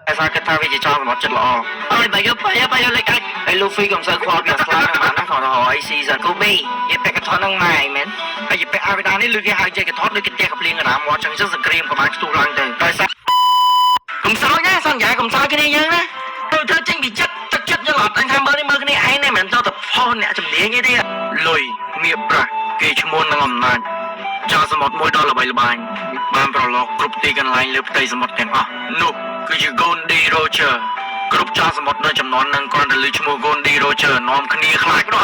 តែសារគិតថាវាជាចោលសម្រាប់ចិត្តល្អអើយបើយកបើយកបើយកលេខអាចហើយ Luffy ក៏មិនសូវខ្វល់ពីអាស្លាហ្នឹងបានណាគាត់រកអីស៊ីសិនគូប៊ីនិយាយពាក់កថតហ្នឹងម៉ែឯងមែនហើយនិយាយពាក់អាវីដានេះឬគេហៅចេកកថតដូចគេផ្ទះកភ្លៀងកណ្ដាលមាត់ចឹងចឹងសង្គ្រាមក៏បានផ្ទុះឡើងទៅដោយសារកុំសើចណាសន្យាកុំសើចគ្នាយើងណាទៅធ្វើចេញពីចិត្តទឹកចិត្តយល់អត់អញថាមើលនេះមើលគ្នាឯងនេះមិនមែនទៅតែផុសអ្នកជំនាញទេលុយមៀបប្រាក់គេឈ្មោះនឹងអំណាចចោលសមុទ្រមួយដ៏ល្បីល្បាញបានប្រឡូកគ្រប់ទីកន្លែងលើផ្ទៃសមុទ្រទាំងអស់នោះគឺជា Goldie Roger គ្រប់ចោលសមុទ្រនៅចំនួននឹងគ្រាន់តែឮឈ្មោះ Goldie Roger នាំគ្នាខ្លាចនោះ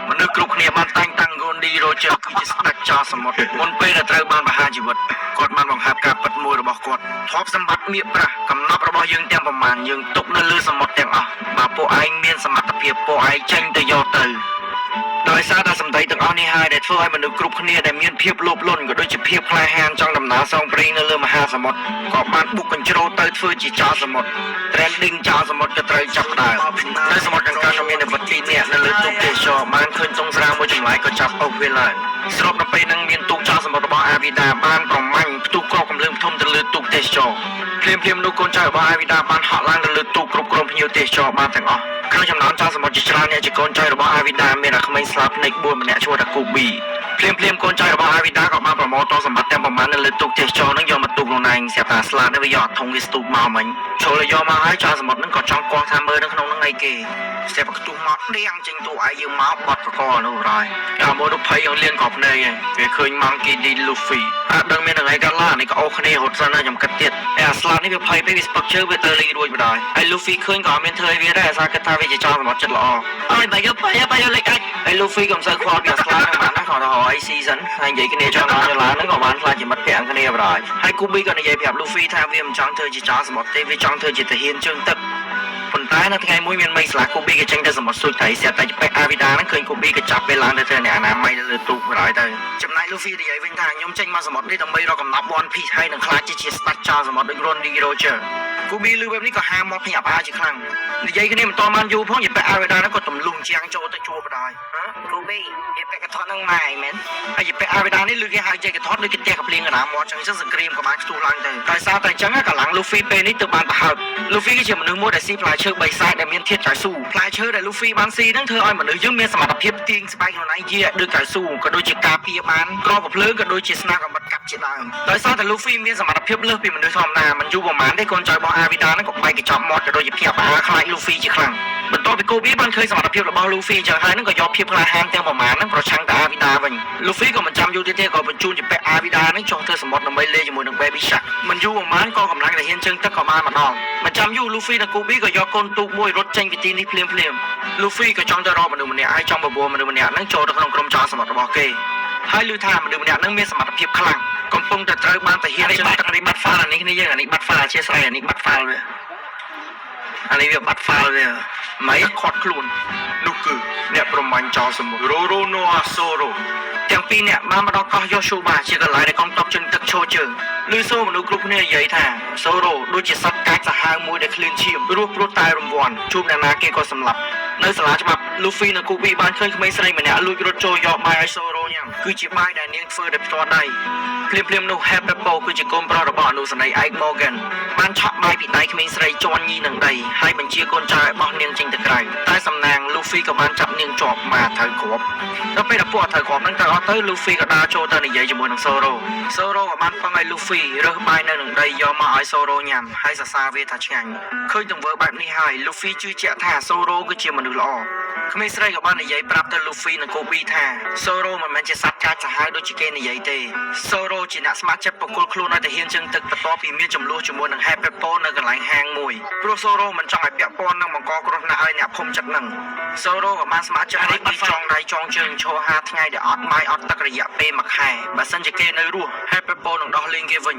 មនុស្សគ្រប់គ្នាបានតែងតាំង Goldie Roger គឺជាស្ដេចចោលសមុទ្រមុនពេលដែលត្រូវបានប្រហារជីវិតគាត់បានបង្ហើបការពិតមួយរបស់គាត់ទ្រព្យសម្បត្តិមាសប្រាក់កំណប់របស់យើងទាំងប្រមាណយើងទុកនៅលើសមុទ្រទាំងអស់បើពួកឯងមានសមត្ថភាពពួកឯងចេញទៅយកទៅ ដោយសារតែសម្ដីទាំងអស់នេះហើយដែលធ្វើឲ្យមនុស្សគ្រប់គ្នាដែលមានភាពលោភលន់ក៏ដូចជាភាពក្លាហានចង់ដំណើរសងព្រេងនៅលើមហាសមុទ្រក៏បានបុកកញ្ជ្រោលទៅធ្វើជាចោលសមុទ្រ trending ចោលសមុទ្រក៏ត្រូវចាប់ផ្ដើមនៅសមុទ្រខាងកើតក៏មានអាវុធពីរនាក់នៅលើទូកទេសចរបានឃើញទងស្រាមួយចម្លែកក៏ចាប់អូសវាឡើងស្របដល់ពេលហ្នឹងមានទូកចោលសមុទ្ររបស់អាវីដាបានប្រមាញ់ផ្ទុះគ្រាប់កំភ្លើងធំទៅលើទូកទេសចរភ្លាមភ្លាមនោះកូនចៅរបស់អាវីដាបានហក់ឡើងទៅលើទូកគ្រប់គ្រងភ្ញៀវទេសចរបានទាំងអស់ក្នុងចំណោមចោលសមុទ្រជាច្រើនអ្នកជាកូនចៅរបស់អាវីដាមានអាក្មេងស្លាបភ្នែកបួនម្នាក់ឈ្មោះថាគូប៊ីភ្លាមភ្លាមកូនចៅរបស់អាវីដាក៏បានប្រមូលទ្រព្យសម្បត្តិទាំងប្រមាណនៅលើទូកទេសចរនឹងយកមកទូកខ្លួនឯងស្រាប់តែស្លានេះវាយកធុងវាស្ទូបមកមិញចូលយកមកហើយចោលសមុទ្រនឹងក៏ចង់គាស់ថាមើលនៅក្នុងនឹងអីគេស្រាប់តែខ្ទុះមកដៀងចេញទូឯងយើងមកបត់កកនោះហើយកាលមួយនោះភ័យយើងលៀនក៏ភ្នែកឯងវាឃើញ Monkey D Luffy អត់ដឹងមានថ្ងៃកាឡានេះក៏អូគ្នារត់សិនណាខ្ញុំគិតទៀតឯអាស្លានេះវាភ័យពេកវាស្ពឹកជើងវាទៅលីរួចបណ្ដោយហើយ Luffy ឃើញក៏អត់មានធ្វើអីវាដែរអាសាគិតថាវាជាចោលសម្រាប់ចិត្តល្អអើយបើយកបើយកបើយកលេខអាចហើយ Luffy ក៏មិនសូវខ្វល់ពីអាស្លាហ្នឹងបានណាគាត់រកអីស៊ីសិនហើយនិយាយគ្នាចង់ដល់ចលាហ្នឹងក៏បានខ្លាចជាមិត្តភក្តិគ្នាបណ្ដោយហើយ Kubi ក៏និយាយប្រាប់ Luffy ថាវាមិនចង់ធ្វើជាចោលសម្រាប់ទេវាចង់ធ្វើជាទាហានជើងទឹកប៉ុន្តែនៅថ្ងៃមួយមានមីស្លាកូប៊ីក៏ចេញទៅសមុទ្រស្ទូចត្រីស្រាប់តែពេកអាវីដាហ្នឹងឃើញកូប៊ីក៏ចាប់ពេលឡើងទៅធ្វើអ្នកអនាម័យនៅលើទូកបណ្ដោយទៅចំណែក Luffy និយាយវិញថាខ្ញុំចេញមកសមុទ្រនេះដើម្បីរកកំណប់ One Piece ហើយនឹងខ្លាចជាស្ដេចចោលសមុទ្រដូច Ronnie Roger គូប៊ីលឺបែបនេះក៏ហាមាត់ភ្ញាក់ផ្អើលជាខ្លាំងនិយាយគ្នាមិនតបានយូរផងយាយប៉ែអាវីដាហ្នឹងក៏ទម្លុះជាងចូលទៅជួបបណ្ដោយគូប៊ីយាយប៉ែកថតហ្នឹងម៉ែមែនហើយយាយប៉ែអាវីដានេះលឺគេហៅចេកថតដូចគេផ្ទះកភ្លៀងកណ្ដាលមាត់ចឹងចឹងសង្គ្រាមក៏បានផ្ទុះឡើងទៅដោយសារតែចឹងកម្លាំង Luffy ពេលនេះទៅបានប្រហើប Luffy គឺជាមនុស្សមួយដែលស៊ីផ្លែឈើបីសាច់ដែលមានធាតុកៅស៊ូផ្លែឈើដែល Luffy បានស៊ីហ្នឹងធ្វើឲ្យមនុស្សយើងមានសមត្ថភាពទាញស្បែកខ្លួនឯងយាដូចកៅស៊ូក៏ដូចជាការពារបានក្របភ្លើងក៏ដូចជាស្នាមកំបិតកាប់ជាដើមដោយសារតែ Luffy មានសមត្ថភាពលើសពីមនុស្សធម្មតាមិនយូរប្រហែលទេកូនចៅរបស់ Avida ហ្នឹងក៏បែកកញ្ចប់មាត់ក៏ដូចជាភ្ញាក់ផ្អើលខ្លាច Luffy ជាខ្លាំងបន្ទាប់ពីកូប៊ីបានឃើញសមត្ថភាពរបស់ Luffy ចឹងហើយហ្នឹងក៏យកភាពក្លាហានទាំងប្រមាណហ្នឹងប្រឆាំងទៅ Avida វិញ Luffy ក៏មិនចាំយូរទៀតទេក៏បញ្ជូនជាពាក់ Avida ហ្នឹងចុះទៅសមុទ្រដើម្បីលេងជាមួយនឹង Baby Shark មិនយូរប្រហែលក៏កម្លាំងដែលហ៊ានជើងទឹកក៏បានមកដល់មិនចាំយូរ Luffy និងកូប៊ីក៏យកកូនទូកមួយរត់ចេញពីទីនេះភ្លាមភ្លាម Luffy ក៏ចង់ទៅរកមនុស្សម្នាក់ហើយចង់បបួលមនុស្សម្នាក់ហ្នឹងចូលទៅក្នុងក្រុមចោរសមុទ្ររបស់គេហើយឮថាមនុស្សម្នាក់ហ្នឹងមានសមត្ថភាពខ្លាំងកំពុងតែត្រូវបានទាហានជើងទឹកនេះបាត់ file អានេះគ្នាយើងអានេះបាត់ file អធិស្ឋានអានេះបាត់ file វាអានេះវាបាត់ file វាមិនខាត់ខ្លួននោះគឺអ្នកប្រមាញ់ចោរសមុទ្ររ៉ូរ៉ូណូអាសូរ៉ូទាំងពីរអ្នកបានមកដល់កោះយ៉ូស៊ូបាជាកន្លែងដែលកងទ័ពជើងទឹកឈរជើងឮសូរមនុស្សគ្រប់គ្នានិយាយថាសូរ៉ូដូចជាសត្វកាចសាហាវមួយដែលឃ្លានឈាមរស់ព្រោះតែរង្វាន់ជួបអ្នកណាគេក៏សម្លាប់នៅសាលាច្បាប់លូហ្វីនិងគូប៊ីបានឃើញក្មេងស្រីម្នាក់លួចរត់ចូលយកបាយឲ្យសូរ៉ូញ៉ាំគឺជាបាយដែលនាងធ្វើដោយផ្ទាល់ដៃភ្លាមភ្លាមនោះ Helmeppo គឺជាកូនប្រុសរបស់អនុសេនីយ៍ឯក Morgan បានឆក់បាយពីដៃក្មេងស្រីជន់ញីនឹងដីហើយបញ្ជាកូនចៅឲ្យបោះនាងចេញទៅក្រៅតែសំណាង Luffy ក៏បានចាប់នាងជាប់មកត្រូវគ្រាប់ដល់ពេលដល់ពួកត្រូវគ្រាប់ហ្នឹងទៅអស់ទៅ Luffy ក៏ដើរចូលទៅនិយាយជាមួយនឹង Zoro Zoro ក៏បានពឹងឲ្យ Luffy រើសបាយនៅនឹងដីយកមកឲ្យ Zoro ញ៉ាំហើយសរសើរវាថាឆ្ងាញ់ឃើញទង្វើបែបនេះហើយ Luffy ជឿជាក់ថា Zoro គឺជាមនុស្សល្អក្មេងស្រីក៏បាននិយាយប្រាប់ទៅ Luffy និង Kobe ថា Zoro មិនមែនជាសត្វកាចសាហាវដូចជាគេនិយាយទេ Zoro ជាអ្នកស្ម័គ្រចិត្តបកគលខ្លួនឲ្យទៅហ៊ានជើងទឹកបន្ទាប់ពីមានចំនួនជាមួយនឹង Helmeppo នៅកន្លែងហាងមួយព្រោះ Zoro មិនចង់ឲ្យពាក់ព័ន្ធនឹងបង្កគ្រោះថ្នាក់ឲ្យអ្នកភូមិចិត្តនឹង Zoro ក៏បានស្ម័គ្រចិត្តឲ្យគេចងដៃចងជើងឈរ5ថ្ងៃដែលអត់បាយអត់ទឹករយៈពេលមួយខែបើសិនជាគេនៅរស់ Helmeppo នឹងដោះលែងគេវិញ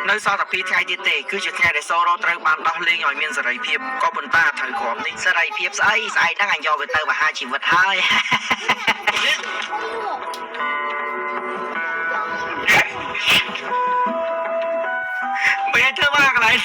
នៅសល់តែ2ថ្ងៃទៀតទេគឺជាថ្ងៃដែល Zoro ត្រូវបានដោះលែងឲ្យមានសេរីភាពក៏ប៉ុន្តែត្រូវគ្រាប់នេះសេរីភាពស្អីស្អែកហ្នឹងអញយកវាទៅបហាជីវិតហើយ មិនឲ្យធ្វើបានកន្លែង